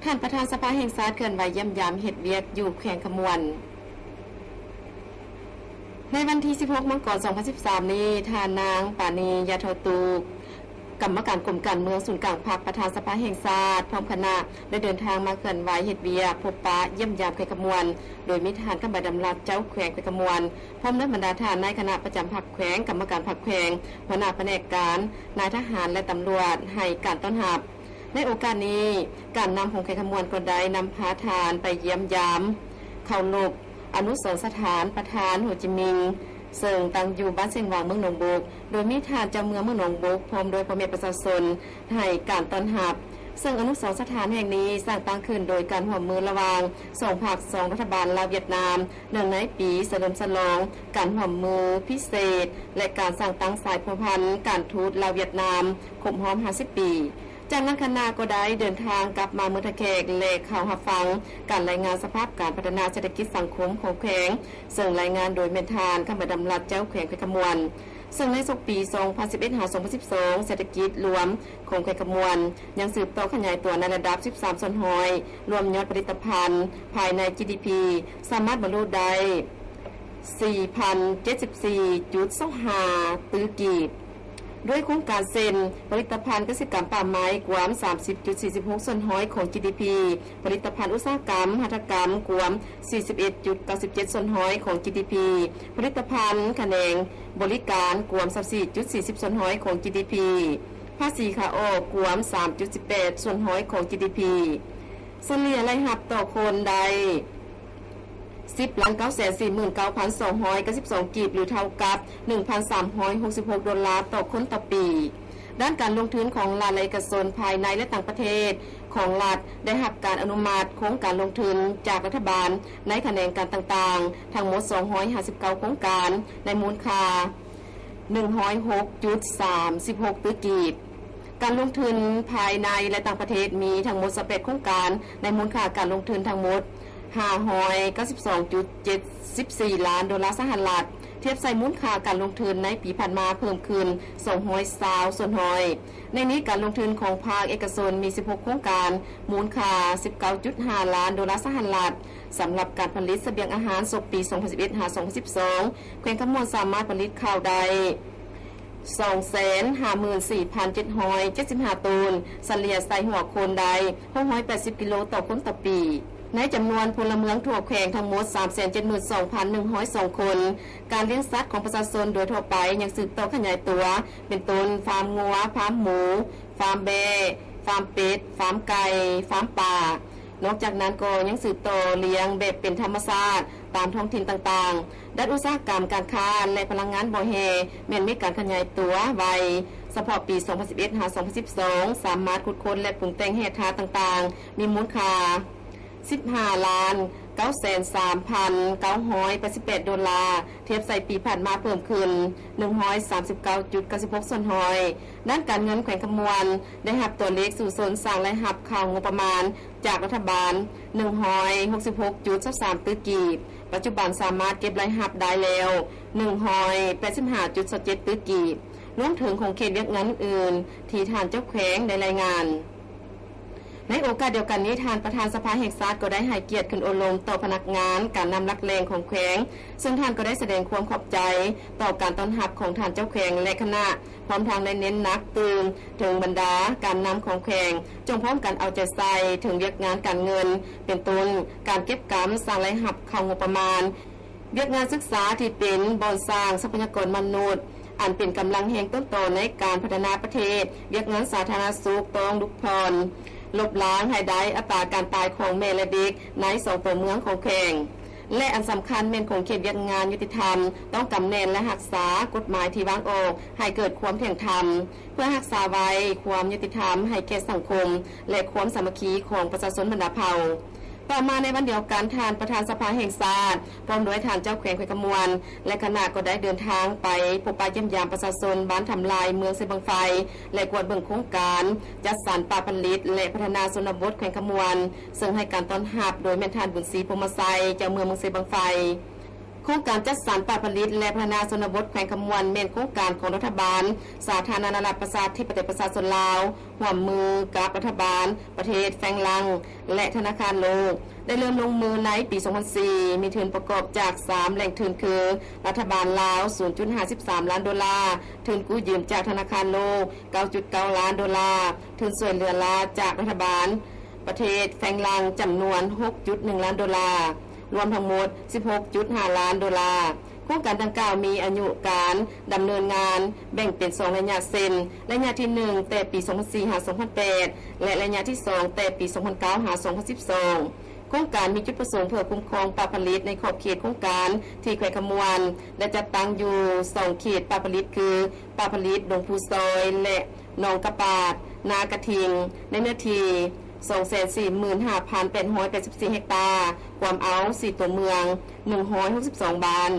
ທ່ານປະທານສະພາແຫ່ງຊາດເຄື່ອນໄຫວຢ້ຽມຢາມເຮັດວຽກຢູ່ແຂວງຄຳມ່ວນ. ໃນວັນທີສິບຫົກ ມັງກອນ ສອງພັນສິບສາມນີ້, ທ່ານນາງ ປານີ ຢາເທົາຕູ ກຳມະການກົມການເມືອງສູນກາງພັກ, ປະທານສະພາແຫ່ງຊາດ ພ້ອມຄະນະ ໄດ້ເດີນທາງມາເຄື່ອນໄຫວເຮັດວຽກ ພົບປະຢ້ຽມຢາມແຂວງຄຳມ່ວນ, ໂດຍມີທ່ານ ຄຳໃບດຳລັດ ເຈົ້າແຂວງແຂວງຄຳມ່ວນ ພ້ອມດ້ວຍບັນດາທ່ານນາຍຄະນະປະຈຳພັກແຂວງ, ກຳມະການພັກແຂວງ, ຫົວໜ້າພະແນກການ, ນາຍທະຫານ ແລະ ຕຳຫຼວດ ໃຫ້ການຕ້ອນຮັບ. ໃນໂອກາດນີ້, ການນຳຂອງແຂວງຄຳມ່ວນກໍໄດ້ນຳພາທ່ານໄປຢ້ຽມຢາມ ເຄົາລົບອະນຸສອນສະຖານປະທານໂຮຈິມິນ ເຊິ່ງຕັ້ງຢູ່ບ້ານຊຽງວາງ ເມືອງໜອງບົກ, ໂດຍມີທ່ານເຈົ້າເມືອງເມືອງໜອງບົກ ພ້ອມດ້ວຍພໍ່ແມ່ປະຊາຊົນໃຫ້ການຕ້ອນຮັບ. ເຊິ່ງອະນຸສອນສະຖານແຫ່ງນີ້ສ້າງຕັ້ງຂຶ້ນໂດຍການຮ່ວມມືລະຫວ່າງສອງພັກສອງລັດຖະບານລາວ-ຫວຽດນາມ, ເນື່ອງໃນປີສະເຫຼີມສະຫຼອງການຮ່ວມມືພິເສດ ແລະ ການສ້າງຕັ້ງສາຍພົວພັນການທູດລາວ-ຫວຽດນາມຄົບຮອບຫ້າສິບປີ. ຈາກນັ້ນຄະນະກໍໄດ້ເດີນທາງກັບມາເມືອງທ່າແຂກ ແລະ ເຂົ້າຮັບຟັງການລາຍງານສະພາບການພັດທະນາເສດຖະກິດສັງຄົມຂອງແຂວງ, ເຊິ່ງລາຍງານໂດຍແມ່ນທ່ານ ຄຳໃບດຳລັດ ເຈົ້າແຂວງແຂວງຄຳມ່ວນ. ເຊິ່ງໃນສົກປີສອງພັນສິບເອັດ ຫາ ສອງພັນສິບສອງ ເສດຖະກິດລວມຂອງແຂວງຄຳມ່ວນຍັງສືບຕໍ່ຂະຫຍາຍຕົວໃນລະດັບສິບສາມສ່ວນຮ້ອຍ, ລວມຍອດຜະລິດຕະພັນພາຍໃນ ຈີດີພີ ສາມາດບັນລຸໄດ້ສີ່ພັນເຈັດສິບສີ່ຈຸດສອງຫ້າຕື້ກີບ. ດ້ວຍໂຄງການເຊັ່ນ ຜະລິດຕະພັນກະສິກຳປ່າໄມ້ກວມສາມສິບຈຸດສີ່ສິບຫົກສ່ວນຮ້ອຍຂອງ ຈີດີພີ, ຜະລິດຕະພັນອຸດສາຫະກຳຫັດຖະກຳກວມສີ່ສິບເອັດຈຸດເກົ້າສິບເຈັດສ່ວນຮ້ອຍຂອງ ຈີດີພີ, ຜະລິດຕະພັນຂະແໜງບໍລິການກວມຊາວສີ່ຈຸດສີ່ສິບສ່ວນຮ້ອຍຂອງ ຈີດີພີ, ພາສີຂາອອກກວມສາມຈຸດສິບແປດສ່ວນຮ້ອຍຂອງ ຈີດີພີ. ສະເລ່ຍລາຍຮັບຕໍ່ຄົນໄດ້ ສິບລ້ານເກົ້າແສນສີ່ໝື່ນເກົ້າພັນສອງຮ້ອຍເກົ້າສິບສອງກີບ ຫຼື ເທົ່າກັບໜຶ່ງພັນສາມຮ້ອຍຫົກສິບຫົກໂດລາຕໍ່ຄົນຕໍ່ປີ. ດ້ານການລົງທຶນຂອງລັດ ແລະ ເອກະຊົນ ພາຍໃນ ແລະ ຕ່າງປະເທດຂອງລັດ ໄດ້ຮັບການອະນຸມັດໂຄງການລົງທຶນຈາກລັດຖະບານໃນຂະແໜງການຕ່າງໆ ທັງໝົດສອງຮ້ອຍຫ້າສິບເກົ້າໂຄງການ ໃນມູນຄ່າ ໜຶ່ງຮ້ອຍຫົກຈຸດສາມສິບຫົກຕື້ກີບ. ການລົງທຶນພາຍໃນ ແລະ ຕ່າງປະເທດມີທັງໝົດຊາວແປດໂຄງການ ໃນມູນຄ່າການລົງທຶນທັງໝົດຫ້າຮ້ອຍເກົ້າສິບສອງຈຸດເຈັດສິບສີ່ລ້ານໂດລາສະຫະລັດ, ທຽບໃສ່ມູນຄ່າການລົງທຶນໃນປີຜ່ານມາເພີ່ມຂຶ້ນສອງຮ້ອຍຊາວສ່ວນຮ້ອຍ. ໃນນີ້ການລົງທຶນຂອງພາກເອກະຊົນມີສິບຫົກໂຄງການ, ມູນຄ່າສິບເກົ້າຈຸດຫ້າລ້ານໂດລາສະຫະລັດ. ສຳລັບການຜະລິດສະບຽງອາຫານສົກປີສອງພັນສິບເອັດ ຫາ ສອງພັນສິບສອງ ແຂວງຄຳມ່ວນສາມາດຜະລິດເຂົ້າໄດ້ສອງແສນຫ້າໝື່ນສີ່ພັນເຈັດຮ້ອຍເຈັດສິບຫ້າໂຕນ, ສະເລ່ຍໃສ່ຫົວຄົນໄດ້ຫົກຮ້ອຍແປດສິບກິໂລຕໍ່ຄົນຕໍ່ປີ. ໃນຈຳນວນພົນລະເມືອງທົ່ວແຂວງທັງໝົດສາມແສນເຈັດໝື່ນສອງພັນໜຶ່ງຮ້ອຍສອງຄົນ, ການລ້ຽງສັດຂອງປະຊາຊົນໂດຍທົ່ວໄປຍັງສືບຕໍ່ຂະຫຍາຍຕົວ, ເປັນຕົ້ນ ຟາມງົວ, ຟາມໝູ, ຟາມແບ້, ຟາມເປັດ, ຟາມໄກ່, ຟາມປາ. ນອກຈາກນັ້ນກໍຍັງສືບຕໍ່ລ້ຽງແບບເປັນທຳມະຊາດຕາມທ້ອງຖິ່ນຕ່າງໆ. ດ້ານອຸດສາຫະກຳ, ການຄ້າ ແລະ ພະລັງງານບໍ່ແຮ່ແມ່ນມີການຂະຫຍາຍຕົວໄວ, ສະເພາະປີສອງພັນສິບເອັດ ຫາ ສອງພັນສິບສອງ ສາມາດຂຸດຄົ້ນ ແລະ ປຸງແຕ່ງແຮ່ທາດຕ່າງໆ ມີມູນຄ່າສິບຫ້າລ້ານເກົ້າແສນສາມພັນເກົ້າຮ້ອຍແປດສິບແປດໂດລາ, ທຽບໃສ່ປີຜ່ານມາເພີ່ມຂຶ້ນໜຶ່ງຮ້ອຍສາມສິບເກົ້າຈຸດເກົ້າສິບຫົກສ່ວນຮ້ອຍ. ດ້ານການເງິນ, ແຂວງຄຳມ່ວນໄດ້ຮັບຕົວເລກສູ້ຊົນສ້າງລາຍຮັບເຂົ້າງົບປະມານຈາກລັດຖະບານໜຶ່ງຮ້ອຍຫົກສິບຫົກຈຸດຊາວສາມຕື້ກີບ, ປັດຈຸບັນສາມາດເກັບລາຍຮັບໄດ້ແລ້ວໜຶ່ງຮ້ອຍແປດສິບຫ້າຈຸດຊາວເຈັດຕື້ກີບ, ລວມເຖິງຂົງເຂດວຽກງານອື່ນໆ ທີ່ທ່ານເຈົ້າແຂວງໄດ້ລາຍງານ. ໃນໂອກາດດຽວກັນນີ້, ທ່ານປະທານສະພາແຫ່ງຊາດກໍໄດ້ໃຫ້ກຽດຂຶ້ນໂອ້ລົມຕໍ່ພະນັກງານການນຳຫຼັກແຫຼ່ງຂອງແຂວງ, ເຊິ່ງທ່ານກໍໄດ້ສະແດງຄວາມຂອບໃຈຕໍ່ການຕ້ອນຮັບຂອງທ່ານເຈົ້າແຂວງ ແລະ ຄະນະ, ພ້ອມທັງໄດ້ເນັ້ນໜັກຕື່ມເຖິງບັນດາການນຳຂອງແຂວງ ຈົ່ງພ້ອມກັນເອົາໃຈໃສ່ເຖິງວຽກງານການເງິນ, ເປັນຕົ້ນ ການເກັບກຳສ້າງລາຍຮັບເຂົ້າງົບປະມານ, ວຽກງານສຶກສາທີ່ເປັນບ່ອນສ້າງຊັບພະຍາກອນມະນຸດ ອັນເປັນກຳລັງແຮງຕົ້ນຕໍໃນການພັດທະນາປະເທດ, ວຽກງານສາທາລະນະສຸກຕ້ອງຫຼຸດຜ່ອນ, ລົບລ້າງໃຫ້ໄດ້ອັດຕາການຕາຍຂອງແມ່ ແລະ ເດັກໃນສອງຕົວເມືອງຂອງແຂວງ ແລະ ອັນສຳຄັນແມ່ນຂົງເຂດວຽກງານຍຸຕິທຳ ຕ້ອງກຳແໜ້ນ ແລະ ຮັກສາກົດໝາຍທີ່ວາງອອກໃຫ້ເກີດຄວາມທ່ຽງທຳ ເພື່ອຮັກສາໄວ້ຄວາມຍຸຕິທຳໃຫ້ແກ່ສັງຄົມ ແລະ ຄວາມສາມັກຄີຂອງປະຊາຊົນບັນດາເຜົ່າ. ຕໍ່ມາໃນວັນດຽວກັນ, ທ່ານປະທານສະພາແຫ່ງຊາດ ພ້ອມດ້ວຍທ່ານເຈົ້າແຂວງແຂວງຄຳມ່ວນ ແລະ ຄະນະກໍໄດ້ເດີນທາງໄປພົບປະຢ້ຽມຢາມປະຊາຊົນບ້ານທຳລາຍ ເມືອງເຊບັ້ງໄຟ ແລະ ກວດເບິ່ງໂຄງການຈັດສັນປ່າຜະລິດ ແລະ ພັດທະນາຊົນນະບົດແຂວງຄຳມ່ວນ, ເຊິ່ງໃຫ້ການຕ້ອນຮັບໂດຍແມ່ນທ່ານ ບຸນສີ ພົມມະໄຊ ເຈົ້າເມືອງເມືອງເຊບັ້ງໄຟ. ໂຄງການຈັດສັນປ່າຜະລິດ ແລະ ພັດທະນາຊົນນະບົດແຂວງຄຳມ່ວນ ແມ່ນໂຄງການຂອງລັດຖະບານສາທາລະນະລັດ ປະຊາທິປະໄຕ ປະຊາຊົນລາວ ຮ່ວມມືກັບລັດຖະບານປະເທດແຟງລັງ ແລະ ທະນາຄານໂລກ ໄດ້ເລີ່ມລົງມືໃນປີສອງພັນສີ່ ມີທຶນປະກອບຈາກສາມແຫຼ່ງທຶນຄື ລັດຖະບານລາວ ສູນຈຸດຫ້າສິບສາມລ້ານໂດລາ, ທຶນກູ້ຢືມຈາກທະນາຄານໂລກ ເກົ້າຈຸດເກົ້າລ້ານໂດລາ, ທຶນຊ່ວຍເຫຼືອລ້າຈາກລັດຖະບານປະເທດແຟງລັງ ຈຳນວນຫົກຈຸດໜຶ່ງລ້ານໂດລາ, ລວມທັງໝົດສິບຫົກຈຸດຫ້າລ້ານໂດລາ. ໂຄງການດັ່ງກ່າວມີອາຍຸການດຳເນີນງານແບ່ງເປັນສອງໄລຍະ ເຊັ່ນ ໄລຍະທີໜຶ່ງ ແຕ່ປີສອງພັນສີ່ ຫາ ສອງພັນແປດ ແລະ ໄລຍະທີສອງ ແຕ່ປີສອງພັນເກົ້າ ຫາ ສອງພັນສິບສອງ. ໂຄງການມີຈຸດປະສົງເພື່ອຄຸ້ມຄອງປ່າຜະລິດໃນຂອບເຂດໂຄງການທີ່ແຂວງຄຳມ່ວນ ແລະ ຈັດຕັ້ງຢູ່ສອງເຂດປ່າຜະລິດຄື ປ່າຜະລິດດົງພູຊອຍ ແລະ ໜອງກະປາດ ນາກະທິງ ໃນເນື້ອທີ່ສອງແສນສີ່ໝື່ນຫ້າພັນແປດຮ້ອຍແປດສິບສີ່ເຮັກຕາ, ກວມເອົາສີ່ຕົວເມືອງ ໜຶ່ງຮ້ອຍຫົກສິບສອງບ້ານ.